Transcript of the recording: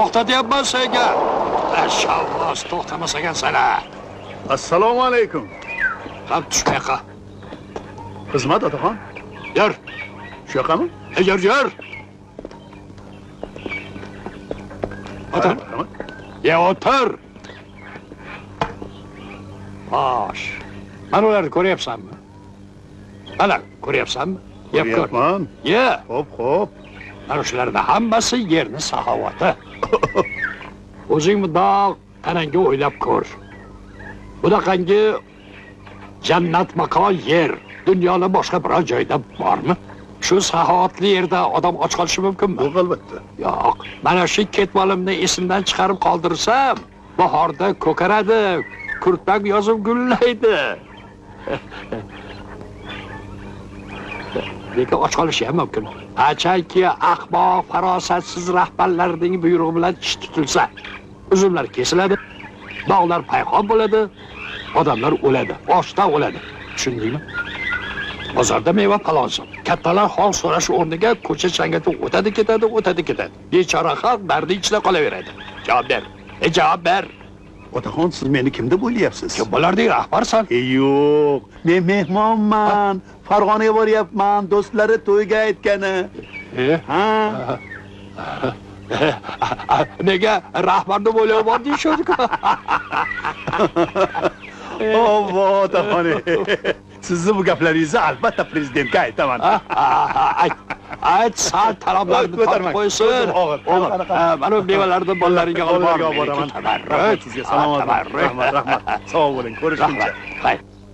To'xtatyapman senga. Shavvoz, to'xtamas ekansan. Assalomu alaykum. Ham tush bu yoqqa. Xizmat, otaxon. Yur. Shu yoqqami? Yur, yur. O'tir. Ya o'tir. Xo'sh. Mana ularni ko'ryapsanmi? Mana ko'ryapsanmi? Yeb ko'r. Ko'ryapman. Ye. Xo'p, xo'p. Mana shularni hammasi yerni saxovati. O'zing mundoq tanangga o'ylab ko'r. Bunaqangi jannat makon yer dunyoni boshqa biror joyda bormi? Shu saxovatli yerda odam och qolishi mumkinmi? Yo'q, albatta. Yo'q. Mana shu ketmonimni esimdan chiqarib qoldirsam, bahorda ko'karadi, kurtak yozib gullaydi. Lekin och qolishi ham mumkin. Qachonki ahmoq, farosatsiz rahbarlarning buyrug'i bilan ish tutilsa, uzumlar kesiladi, bog'lar payhon bo'ladi, odamlar o'ladi, ochdan o'ladi. Tushundingmi? Bozorda meva palonsin. Kattalar hol so'rash o'rniga ko'cha changatib o'tadi ketadi, o'tadi ketadi. Bechora xalq dardi ichida qolaveradi. Javob ber. Javob ber. Otaxon, siz meni kim deb o'ylayapsiz? Kim bo'larding, rahbarsan? Yo'q, men mehmonman. Farg'onaga boryapman, do'stlari to'yga aytgani. Ha. Nega rahbar deb o'ylab bording shu? Obbo, otaxon. Sizni bu gaplaringizni albatta prezidentga aytaman. Ayt. Ayt, sal talablarni tortib qo'ysin. Og'ir. Mana bu mevalarni bolalaringga olib boraman. Tabarruk. Rahmat sizga, salomat. Tabarruk. Rahmat, rahmat. Sog' bo'ling, ko'rishguncha. Xayr.